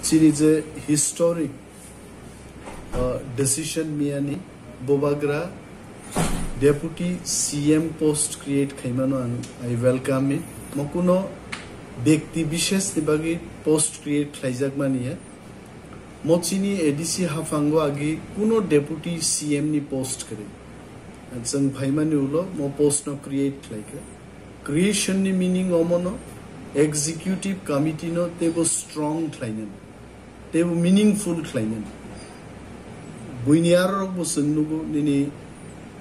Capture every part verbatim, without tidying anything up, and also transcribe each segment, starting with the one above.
Chini je historic, uh, decision miyani Bubagra Deputy C M post create khaimano ang, I welcome it. Mo kuno bekti bishes ni bagwi post create khlaijakmani ya. Mo chini A D C haphango agi kuno Deputy C M ni post kwrwi. Chwng phaimani ulo mo post no create khlaikha. Creation ni meaning omono executive committee no teibo strong khlainani, teibo meaningful khlainani. Buini arorok bo chwng nugo nini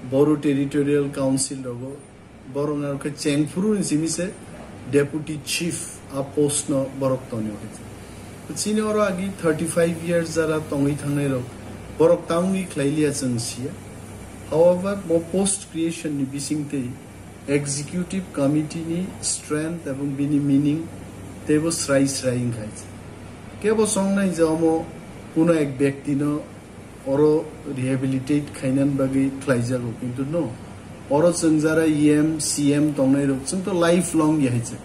Boru Territorial Council rogo borok narwkhe chengphuru ni simi se deputy chief a post no borok tonio hai. Chini oro agi thirty five years jara tongwi thangnai rok borok tangwi khlailiya chwng siya. However, mo post creation ni bising tei executive committee ni strength ebong bini meaning teibo srai srai wngkha. Kebo songnai je omo kuno ek byakti no oro rehabilitate khainani bagwi khlaijago, kintu no, oro chwng jara E M, C M tongnai rok, chwng to lifelong ya hai chwng.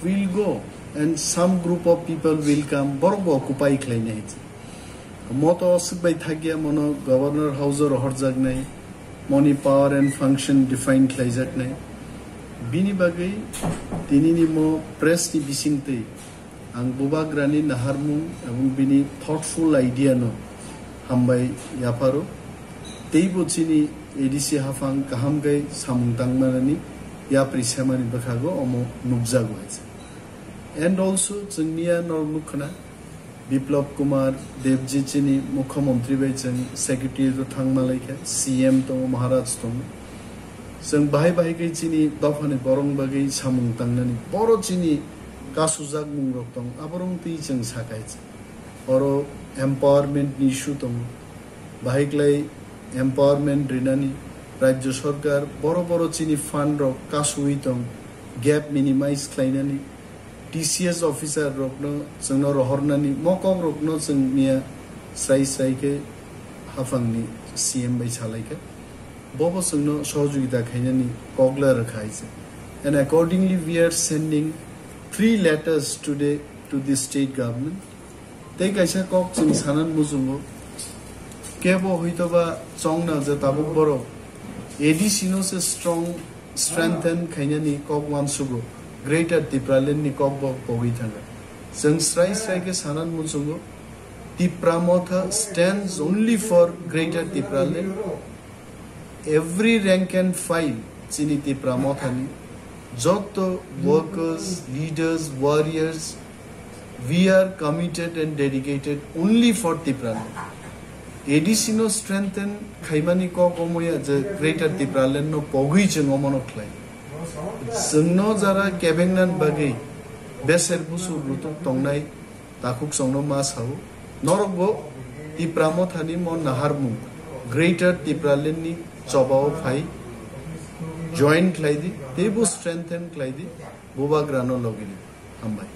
We'll go and some group of people will come, borok bo occupy khlainai hai chwng. Mo to aswk bai thakya, mono Governor House o rohorjaknai, moni power and function define khlaijaknai. Bini bagwi tinini mo press ni bisingtwi ang Bubagrani naharmung ebong bini thoughtful idea no hambai yapharo. Teibo chini A D C haphang kaham khe samung tangmanani yapri semani bwkhago omo nukjago hai se. And also chwngniya norok nukkhana Biplab Kumar Debji chini Mukhyamantri bai chwng secretary to thangma laikha, C M tongo, Maharaj tongo. Chwng bahai bahai khe chini dophani borok bagwi samung tangnani boro chini kasujak mungrok tong, aborok twi chwng sakai. Oro empowerment ni issue tongo, bahai klai empowerment rinani Rajya Sarkar boro boro chini fund rok kasui tong, gap minimize khlainani, T C S officer rokno chwngno rohornani mo kok rokno chwng miya srai srai khe haphangni C M bai salaikha. Bobo chwngno sohojogita khainani kokla rwkha hai se. And accordingly, we are sending three letters today to the state government. Tei kaisa kok chwng sanan muchungo, kebo hoitoba chongna je tabuk borok A D C no se strong strengthen khainani kok wansugo, Greater Tipraland ni kok bo pogwi thanga. Chwng srai srai khe sanan muchungo, Tipra Motha stands only for Greater Tipraland. Every rank and file chini Tipra Mothani, joto workers, leaders, warriors, we are committed and dedicated only for Tipraland. A D C no strengthen khaimani kok omoya je Greater Tipraland no pogwi chwng omono khlai. Chwngno jara kebengnan bagwi beser busur rutuk tongnai takhuk chwngno ma sao. Norokbo Tipra Mothani mo naharmung Greater Tipraland ni chobao phai join khlai di, teibo strengthen khlai di, Bubagrano logi di. Hambai.